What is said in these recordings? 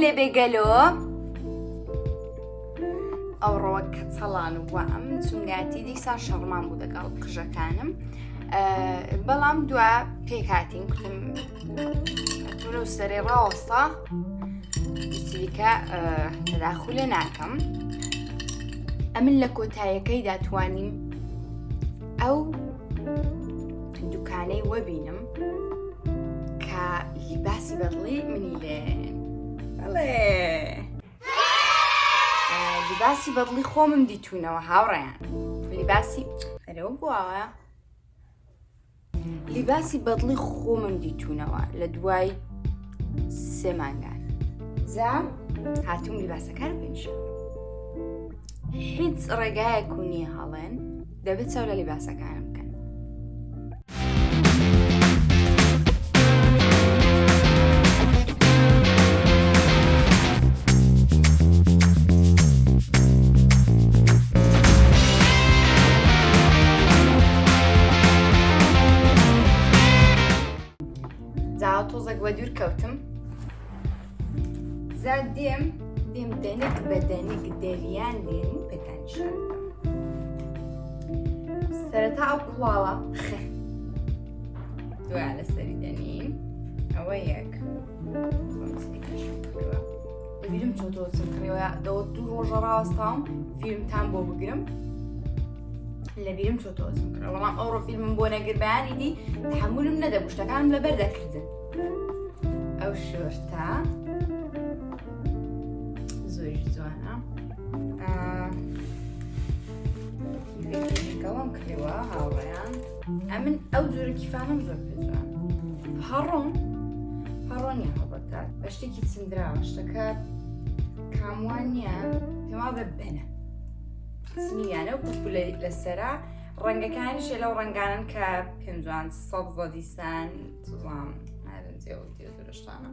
لێ بێ گەلۆ. ئەوڕۆ کەچەڵان وام چونگاتی دیسان شەڕمان بوو دەگەڵ قژەکانم بەڵام دوا پێکهاتین کوتم تونە و سەرێ ڕاوەستا چیکە تەداخولێ ناکەم ئەمن لە کۆتایەکەیدا توانیم ئەو دوکانەی وەبینم کە لیباسی بەدڵی منی لێ بەڵێ لیباسی بەدڵی خۆمم دیتونەوە هاوڕێیان لیباسی ئەرەوە بواوە لیباسی بەدڵی خۆمم دیتونەوە لە دوای سێ مانگان جا هاتووم لیباسەکان پێنیشان هیچ ڕێگایەک و نییە هەڵێن دەبێت چاو لە لیباسەکانم بکەن. جا تۆزێک وە دوور کەوتم جا دێم دێم دەنک بە دەنک دەریان دێن و پێتان نیشان بدەم سەرەتا ئەو کوڵاوە خ دوای لەسەری دەنیم ئەوە یەک لەبیرم چۆتەوە چم کڕیەوە دەوە دوو ڕۆژە ڕاوەستاوم فیلمتان بۆ بگرم لەبیرم چۆتەوە چم کڕە بەڵام ئەوڕۆ فیلمم بۆ نەگر بەیانی دی تحملم نەدەبوو شتەکانم لەبەر دەکردن ئەو شۆرتە زۆریش جوانە کیفێکەوەم کڕیوە هاوڕێیان ئەمن ئەو جۆرە کیفانم زۆر پێ جوان هەڕۆم هەڕۆ نیە هەڵبەتە بە شتێکی چندراوە شتەکە کاموان نییە پێما بە بەنە چنیانە و پوپولە لەسرە ڕەنگەکانیشێ لەو ڕەنگانن کە پێم جوان سەبزە دیسان سوزان نارنجێ و دیۆ درشتانە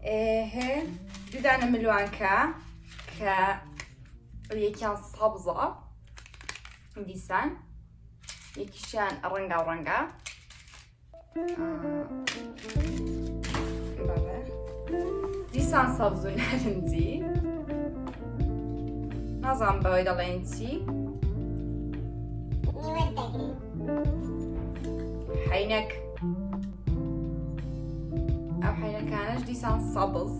ئێه دوودانە ملوانکە کە یەکیان سەبزە دیسان یەکیشیان ڕەنگا و ڕەنگە دیسان سەبز و نارنجی نازانم بەوەی دەڵێن چی حینەک ئەو حینەکانەش دیسان سەبز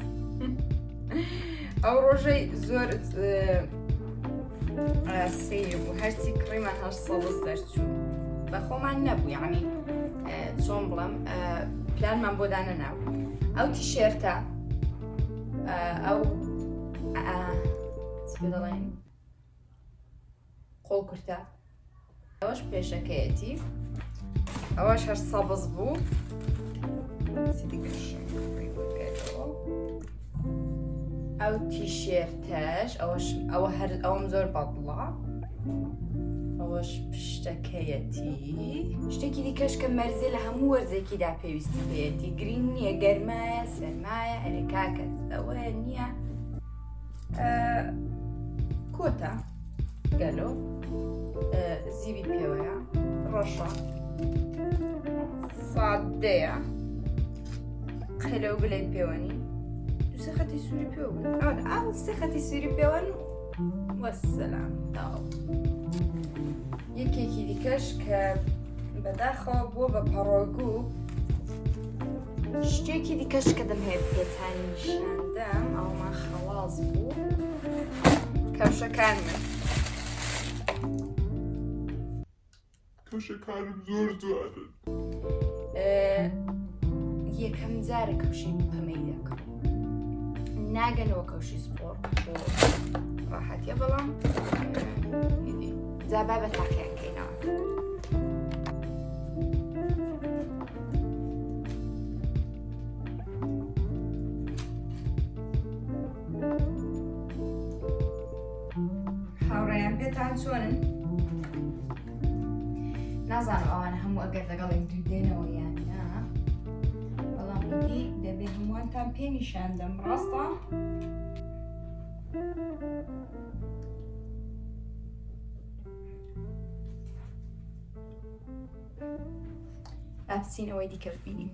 ئەو ڕۆژەی زۆر سیر بوو هەرچی کڕیمان هەر سەوز دەرچوو بە خۆمان نەبوو یعنی چۆن بڵم پلانمان بۆ دانەناو ئەو تیشێرتە ئەو دەڵێن قۆڵ کورتە ئەوەش پێشەکەیەتی ئەوەش هەر سەبز بوو ئەو تیشێرتەش ئەوەش ئەوە هەر ئەوم زۆر بەدڵە ئەوەش پشتەکەیەتی شتێکی دیکەش کە مەرزێ لە هەموو وەرزێکیدا پێویستی پێیەتی گرینگ نییە گەرمایە سەرمایە ئەرێ کاکەت ئەوە نییە کۆتا گەلۆ زیوی پێوەیە ڕەشە سادەیە قەلە و بلەی پێوەنی دوسێ خەتی سووری پێوە بوو ئەو سێ خەتی سووری پێوەن وەسەلام تاو یەکێکی دیکەش کە بەداخەوە بووە بە پەڕۆگو شتێکی دیکەش کە دەمهەوێت پێتان نیشاندەم ئەومان خەڵاس بوو کەوشەکانمن کەوشەکانم زۆر جوانن یەکەم جارە کەوشی پەمەی دەکەم ناگەنەوە کەوشی سپۆڕ بۆ ڕاحەتیە بەڵام جا با بە تاقیان کەینەوە هاوڕێیان پێتان چۆنن؟ نازانم ئەوانە هەموو ئەگەر لەگەڵ یەکتری دێنەوە یان نا بەڵام ئیدی دەبێ هەمووانتان پێ نیشان دەم ڕاستە؟ با بچین ئەوەی دیکە ببینین.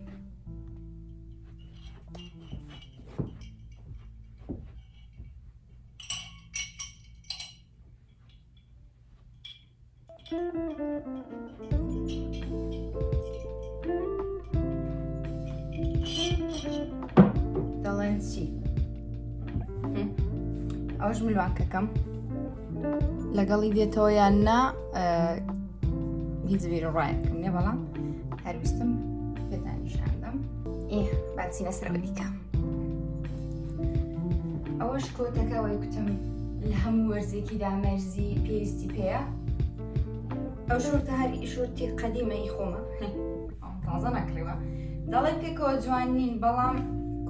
ئەڵێن چی؟ ئەوش ملوانکەکەم لەگەڵی دێتەوە یان نا هیچ بیر ڕایەکم نیە بەڵام هەرویستم پێتان نیشاندەم ئێ باچینە سەرەوە دیکە ئەوەش کۆتەکە وەی کوتم لە هەموو وەرزێکی دامەرزی پێویستی پێیە ئەو شۆرتە هەری شۆرتی قەدیمەی خۆمە تازە نەکڕیوە دەڵێ پێکەوە جوان نین بەڵام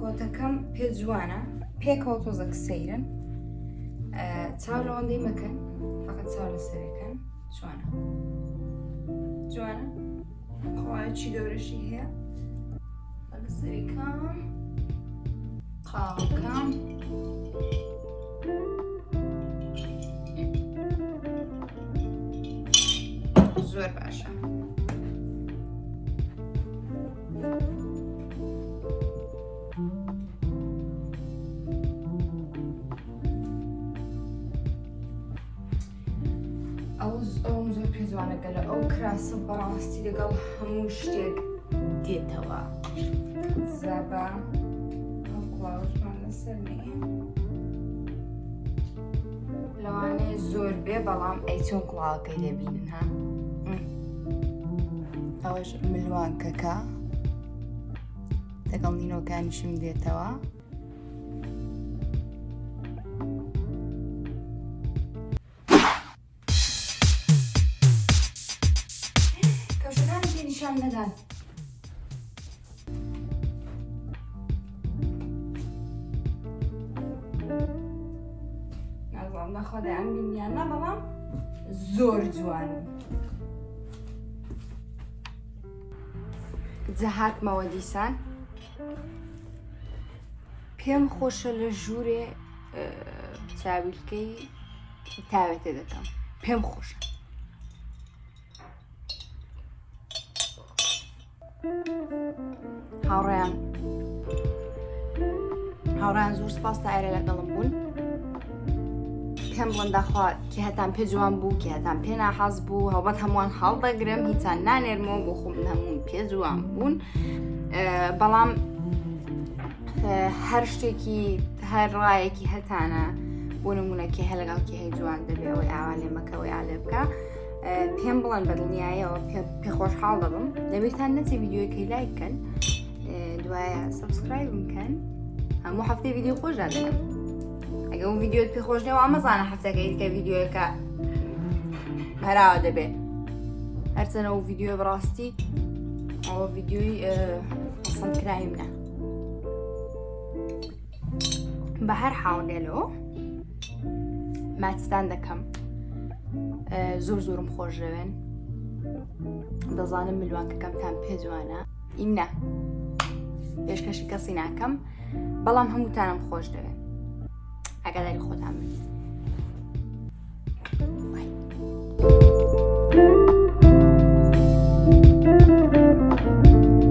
کۆتەکەم پێ جوانە پێکەوە تۆزەک سەیرن چاو لەوەندەی مەکەن فقط چاو لە سەرەکەن جوانە جوانە قوایەکی گەورەشی هەیە لە سەریکەم قاوەکەم زۆر باشە ئەو ئەوم زۆر پێ جوانە گەلە ئەو کراسە بەڕاستی لەگەڵ هەموو شتێک دێتەوە زابا ئەو کڵاوشمان لەسەر نییە لەوانەیە زۆر بێ بەڵام ئەی چۆن کڵاوەکەی دەبینن ها ئەوەش ملوانکەکە لەگەڵ نینۆکانیشم دێتەوە کەوشەکانم پێ نیشان نەدان نازانم لە خۆدایان بینیان نا بەڵام زۆر جوان جا هاتمەوە دیسان پێم خۆشە لە ژوورێ چاویلکەی تاوێتێ دەکەم پێم خۆشە هاوڕێیان هاوڕیان زۆر سپاس تا ئێرە لەگەڵم بوون پێم بڵێن داخوا کێ هەتان پێ جوان بوو کێ هەتان پێ ناحەز بوو هەڵبەت هەمووان هەڵدەگرم هیچان نانێرمەوە بۆ خۆم هەمووم پێ جوان بوون بەڵام هەر شتێکی هەر ڕایەکی هەتانە بۆ نمونە کێ هە لەگەڵ کێ هەی جوان دەبێ ئەوەی ئاوا لێ مەکەوەی ئالێ بکە پێم بڵێن بە دڵنیایەوە پێ خۆشحاڵ دەبم لەبیرتان نەچێ ڤیدیۆیەکەی لایک کەن دوایە subscribe م کەن هەموو هەفتەی ڤیدیۆ خۆش دادەنم ئەگە ئەو ڤیدیۆت پێ خۆش نییە ئەمەزانە هەفتەکەی کە ڤیدیۆیەکە هەراوە دەبێ هەرچەنە ئەو ڤیدیۆ بەڕاستی ئەوە ڤیدیۆی پەسەند کراوی منە بە هەر حاڵ گەلۆ ماچتان دەکەم زۆر زۆرم خۆش دەوێن دەزانم ملوانکەکەمتان پێ جوانە ئینا پێشکەشی کەسی ناکەم بەڵام هەمووتانم خۆش دەوێن ئاگاداری خۆتان بن.